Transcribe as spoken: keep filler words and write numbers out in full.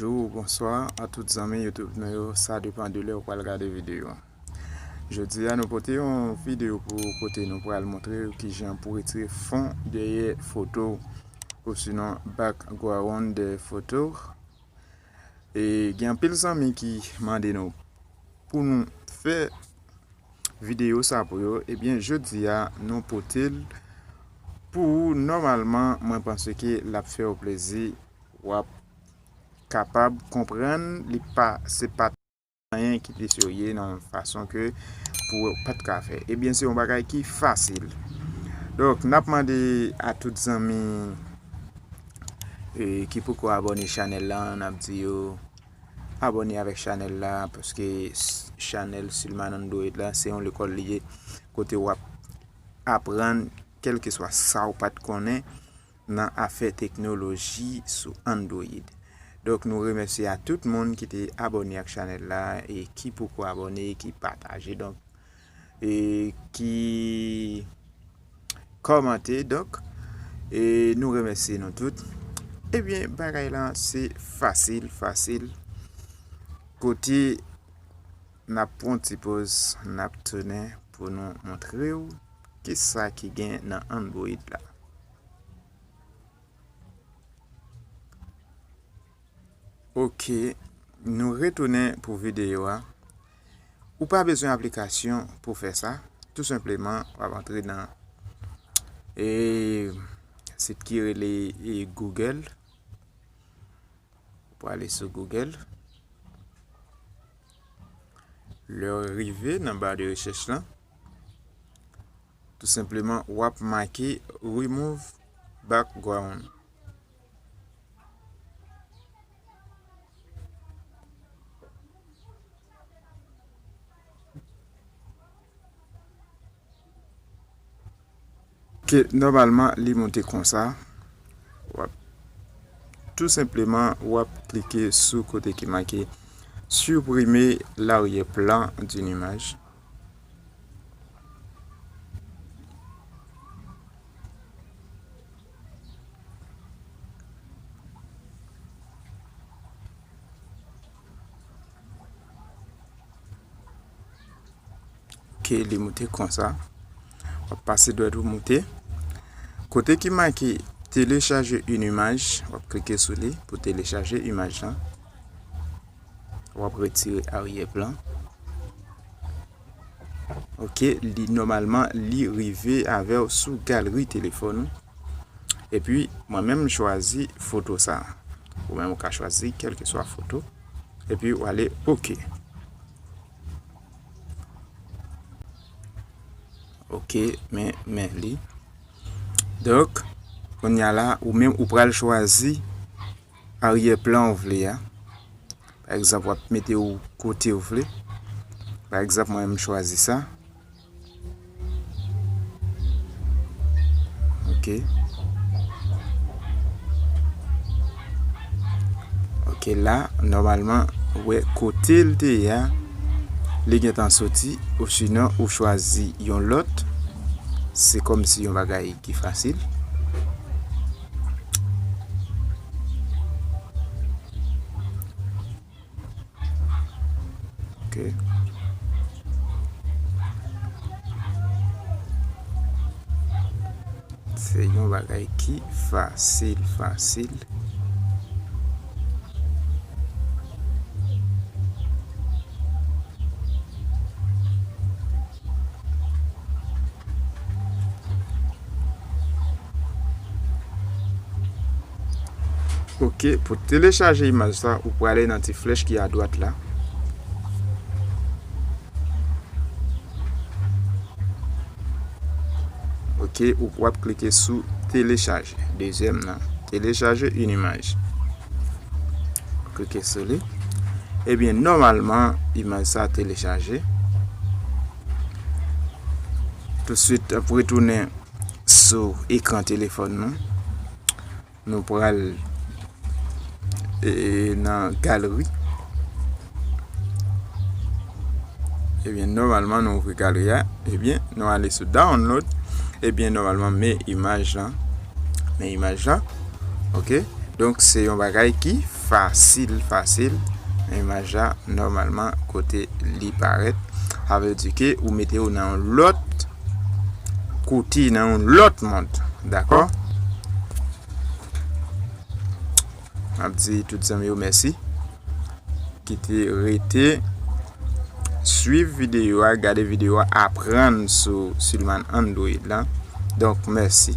Bonjou, bonswa a tout zanmi YouTube nou yo, sa depann de lè ou pral gade videyo a. Jodi a nou pote yon videyo pou kote nou pral montre w kijan pou retire fon dèyè foto ou sinon background dèyè foto. E gen anpil zanmi ki mande nou pou nou fè videyo sa pou yo, ebyen jodi a nou pote l pou ou. Nòmalman mwen panse ke l ap fè w plezi, w ap kapab konprann li pa, se pa anyen ki te serye nan yon fason ke pou w pa t ka fè. Ebyen se yon bagay ki fasil. Donk n ap mande a tout zanmi e, ki poko abòne chanèl la, n ap di yo abòne avèk chanèl la, paske chanèl Silman Android la se yon lekòl li ye, kote w ap aprann kèlkeswa sa w pa t konnen nan afè teknoloji sou Android. Donk nou remèsye a tout moun ki te abòne ak chanèl la e ki poko abòne, ki pataje, donk e ki kòmante, donk e nou remèsye nou tout. Ebyen bagay la se fasil, fasil. Kote n ap pran ti poz, n ap tounen pou nou montre w kisa ki gen nan Android la. Ok, nou retounen pou videyo a. Ou pa bezwen aplikasyon pou fè sa. Tou senpleman w ap antre nan e, sit ki rele e, Google. Ou prale sou Google. Lè w rive nan ba de rechèch lan, tou senpleman w ap make remove background. Ke nòmalman li monte konsa. W ap tou senpleman w ap klike sou kote ki make supprimer l'arrière-plan d'une image. Ok, li moute konsa. W ap pase dwèt ou moute. Kote ki make télécharger une image, w ap klike sou li pou telechaje imaj lan. W ap retire aryè plan. Ok, li nòmalman li rive avè w sou galri telefòn ou. Epi mwen menm m chwazi foto sa. Ou menm ou ka chwazi kèlkeswa foto. Epi w ale ok. Ok, men men li. Donk, kounye a la ou menm ou pral chwazi aryè plan ou vle a. Pa egzanp, w ap mete w kote w vle. Pa egzanp, mwen menm m chwazi sa. Ok. Ok, la nòmalman ou wè kote l te ye a, li gentan soti. Osinon ou chwazi yon lòt. Se kòmsi yon bagay ki fasil. Ok. Se yon bagay ki fasil, fasil. Ok, pou telechaje imaj sa, ou prale nan ti flèch ki adwat la. Ok, ou w ap klike sou telechaje. Dezyèm nan, télécharger une image. Klike sou li. Ebyen, nòmalman, imaj sa telechaje. Tousuit, ap retounen sou ekran telefòn nou. Nou pral e, nan galri. Ebyen, nòmalman, nou ouvri galri a. Ebyen, nou ale sou download. Ebyen, nòmalman, men imaj lan. Men imaj lan. Ok. Donk se yon bagay ki fasil, fasil. Imaj la nòmalman kote li parèt, sa vle di ke ou mete yo nan yon lòt kouti, nan yon lòt mond. Dakò? M ap di tout zanmi yo mèsi ki te rete swiv videyo a, gade videyo a, aprann sou Silman Android la. Donk mèsi.